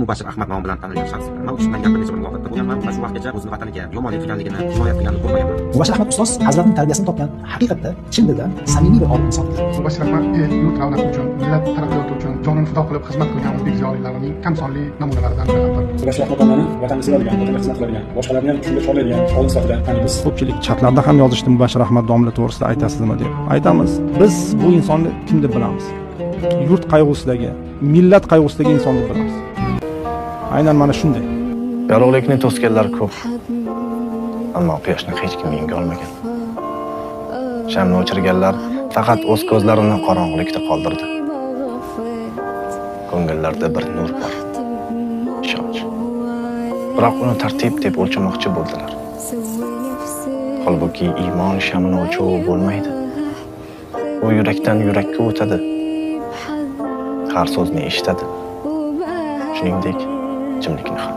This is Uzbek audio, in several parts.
Mubashir Ahmad nomi bilan tanilgan shaxs. Men u kishi bilan bir necha bor muloqotda bo'lganman va shu vaqtgacha o'zini vataniga yomonlik qilganligini, jinoyat qilganini ko'rmaganman. Mubashir Ahmad ustoz hazratning tarbiyasini topgan, haqiqatda chin dildan samimiy bir olim inson. Mubashir Ahmad el yurt ravnaqi uchun, millat taraqqiyoti uchun jonini fido qilib xizmat qilgan o'zbek ziyolilarining kam sonli namunalaridan biridir. Mubashir Ahmad domlani vatanni sevadigan, vatanga xizmat qiladigan, boshqalarni ham shunga chorlaydigan olim sifatida taniymiz. Ko'pchilik chatlarda ham yozishdi Mubashir Ahmad domla to'g'risida aytasizmi deb. Aytamiz. Biz bu insonni kim deb bilamiz? Yurt qayg'usidagi, millat qayg'usidagi inson deb bilamiz. Aynan mana shunday. Yorug'likni to'sganlar ko'p. Ammo quyoshni hech kim yenga olmagan. Shamni o'chirganlar faqat o'z ko'zlarini qorong'ulikda qoldirdi. Ko'ngillarda bir nur bor. Ishonch. Biroq uni tartib deb o'lchamoqchi bo'ldilar. Holbuki iymon shamini o'lchovi bo'lmaydi. U yurakdan yurakka o'tadi. Har so'zni eshitadi. Shuningdek, jimlikni ham.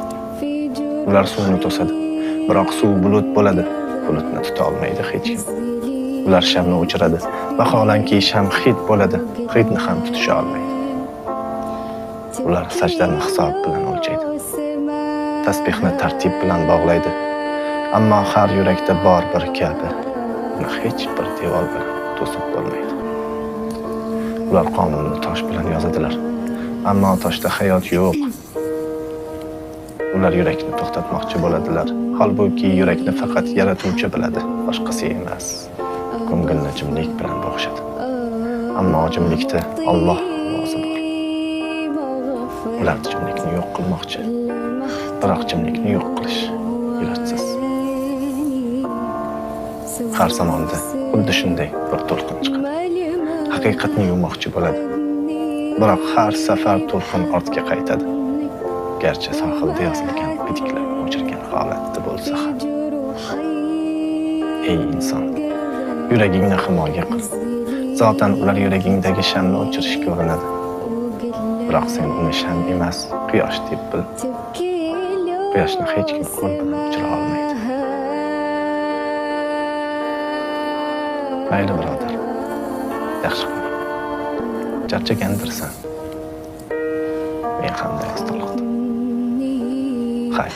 Ular suvni to'sadi. Biroq suv bulut bo'ladi. Bulutni tuta olmaydi hech kim. Ular shamni o'chiradi. Vaholanki sham hid bo'ladi. Hidni ham tutisha olmaydi. Ular sajdani hisob bilan o'lchaydi. Tasbihni tartib bilan bog'laydi. Ammo har yurakda bor bir kabi. Uni hech bir devor bilan to'sib bo'lmaydi. Ular qonunni tosh bilan yozadilar. Ammo toshda hayot yo'q. Ular yurakni to'xtatmoqchi bo'ladilar. Holbuki yurakni faqat yaratuvchi biladi, boshqasi emas. Ko'ngilni jimlik bilan bo'g'ishadi. Ammo jimlikda Alloh ovozi bor. Ular jimlikni yo'q qilmoqchi. Biroq jimlikni yo'q qilish ilojsiz. Har zamonda xuddi shunday bir to'lqin chiqadi. Haqiqatni yuvmoqchi bo'ladi. Biroq har safar to'lqin ortga qaytadi. Garchi sohilda yozilgan bitiklar o'chirgan holatda bo'lsa ham. Ey inson, yuragingni himoya qil. Zotan ular yuragingdagi shamni o'chirishga urinadi. Biroq sen uni sham emas, quyosh deb bil. Quyoshni hech kim qo'l bilan o'chira olmaydi. Mayli birodar, yaxshi qil. Charchagandirsan. Men ham biroz toliqdim. Xayr.